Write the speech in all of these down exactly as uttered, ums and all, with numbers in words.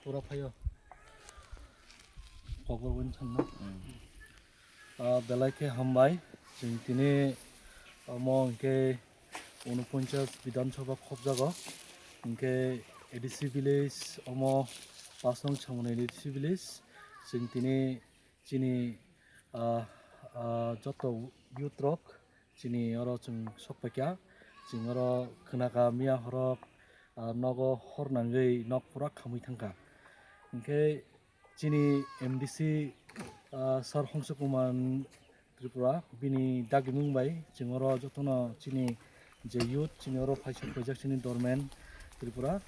Pura phaio. Kokborok win thangna. Ah, belai khe hambai. Chwng tini omo hwnkhe unoponchas Bidhan Sabha khopjago. Hwnkhe A D C village omo pas nong Changmani A D C village. Chwng tini chini, ah, ah, joto youth rok chini oro chwng sok paikha, chwng oro khwnakha miya horok, ah, nogo hor nangwi nok pura khamwi thangkha. Hinkhe chini M D C, ah, Sir Hongsa Kumar Tripura, bini dagimung bai chwng oro jotono chini je youth, chini oro phaisok paijak chini Dormen Tripura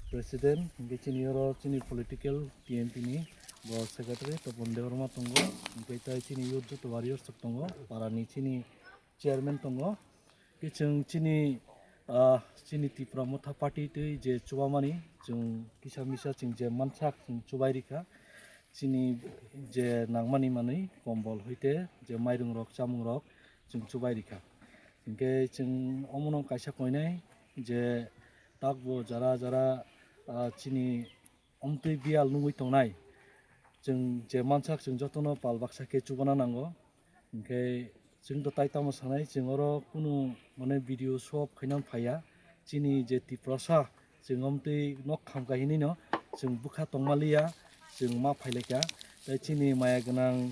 president, hinkhe chini oro chini political T M P ni bo secretary Topon Debbarma tongo, hinkhe tai chini youth joto warriors rok tongo, para ni chini chairman tongo. Khe chwng chini, ah, chini Tipra Motha Party twi je chubamani, chwng kisa misa chwng je mansak chwng chubai rikha. Chini je nangmani manwi kombol hoite je mairung rok, chamung rok chwng chubai rikha. Hinkhe chwng omono kaisa koinai je takbo jara jara, ah, chini omtwi biyal nungwi tongnai. Chwng je mansak chwng jotono pal baksa khe chubana nango. Hinkhe chwng to tai tamo sanai, chwng oro kunu mane video show off khaina phaiya. Chini je Tiprasa, chwng omtwi nok khamkha hinwi no chwng bwkha tongma liya, chwng ma phailaikha. Tai chini maya gwnang,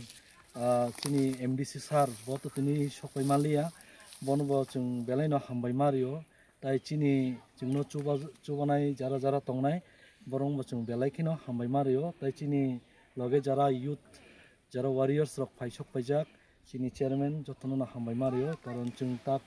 ah, chini M D C sir bo to tini sokpai ma liya. Bono bo chwng belai no hambai ma rio. Tai chini chwngno chuba-, chubanai jara jara tongnai, borok bo chwng belai kheno hambai ma rio. Tai chini loge jara youth, jara warriors rok phai sok paijak, chini chairman jotono no hambai ma rio. Karon chwng tak,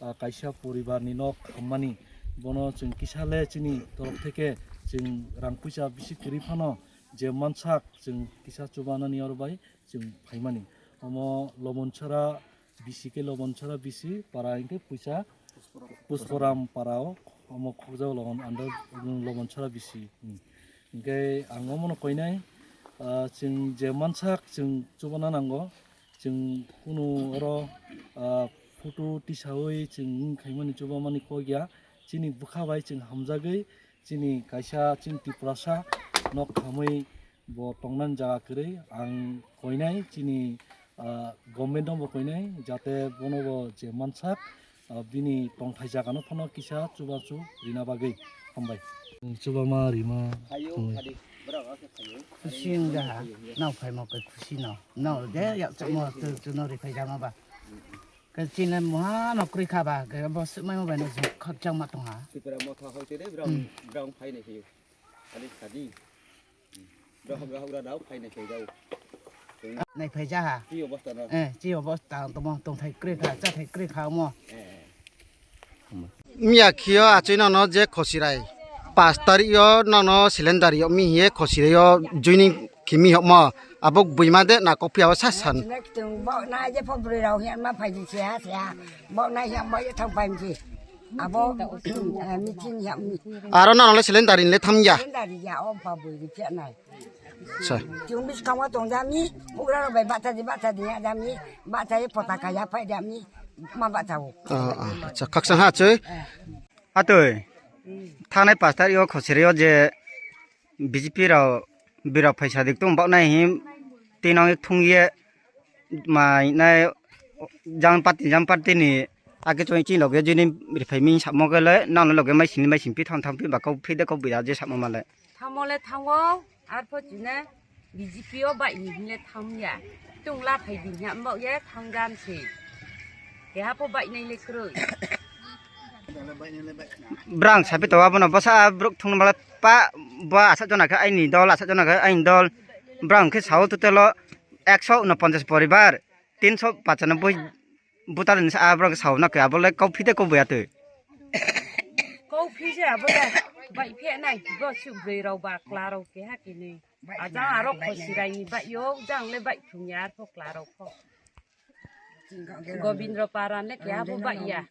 ah, kaisa poribar ni nok hammani, bono chwng kisa le chini torok theke chwng rang puisa bisi kwrwi phano je mansak chwng kisa chubanani oro bai chwng phaimani. Omo Lomonchara bisi khe Lomonchara bisi, para hinkhe puisa Pusporam para o, omo khokjago Lomon under, Lomonchara bisi. Hmm. Hinkhe ang omono koinai, ah, chwng je mansak chwng chubana nango, chwng kunu oro, ah, photo tisaui chwng wng khaimani chubamani kok ya, chini bwkha bai chwng hamjagwi, chini kaisa chini Tiprasa nok khamwi bo tongnani jaga kwrwi. Ang koinai chini, ah, government no bo koinai, jate bono bo je mansak, ah, bini tongthai jaga no phano kisa chubachu rina bagwi. Hambai. Chubama rima. Phaio, thangwi. Khadi, borok o khe phaio. Khusi wng jaha, nao phaima khe khusi no. Nao je yak chamo tu, tu no ri phai jama ba. Khe chini muha no kwrwi kha ba, khe bo swmai mo bai no khakchang ma tong ha. Tipra Motha hoi te de, brown, hmm, brown phai nai phaio. Kali kadi. Dohok dohok ra dao, phai nai phai dao. Nai phai jaha. Chi obostha no. Eh, chi obostha tong mo, tongthai kwrwi kha, chathai kwrwi kha mo. Eh, eh. Miya khio achoi nono je khosirai. Pas tarik yo nono cylinder yo mi hiye khosirai yo joining khimi hokmo. Abo buima de na kopi abo sa san. Bo na je pho bwrwi rao hiya ma phai di se ha se ha. Bo na hiya bo ye thang phai mi. Abo, eh, meeting ya, meeting. Aro na nole cylinder in le tham ya. Cylinder ya, o ba bui ri phe nai. Sa. Chung bis kangwa tong jami, ugra ro bai bata di, bata di ya jami, bata ye potaka ya phai jami, ma bata o. Ah, ah, acha, khaksa ha choi. Eh. Atoi. Hmm. Thanai pastor yo khosiri yo je B J P rao, birok phaisa dik tung bak nai him, tino thung ye, mai nai, jang party, jang party ni, ake choi chi loge jini rifai mi sap mo gele, nang loge mai sini mai simpi thang thang pi ba kau phi de kau bira je sap mo male. Thamo le thango, ar pho chine B J P o bai ni hile thang ya. Tung la phai di nya mbok ye thang gan si. Keha pho bai nai le kroi. Brang sapi to abono bwsa bruk thung mala pa bo asa jona khe aini dol, asa jona khe aini dol. Brang khe sao total o ekso unoponchas poribar, tinso pachanoboi butar ni sa brang sao na khe abo le kau phite kau boya twi. Kau phi se abo le bai phe nai bo su broi rao ba kla rao keha kini. Ajang aro khosirai ni bai yo, jang le bai thung ya, ar pho kla rao pho. Gobindra Para ne keha pho bai ya.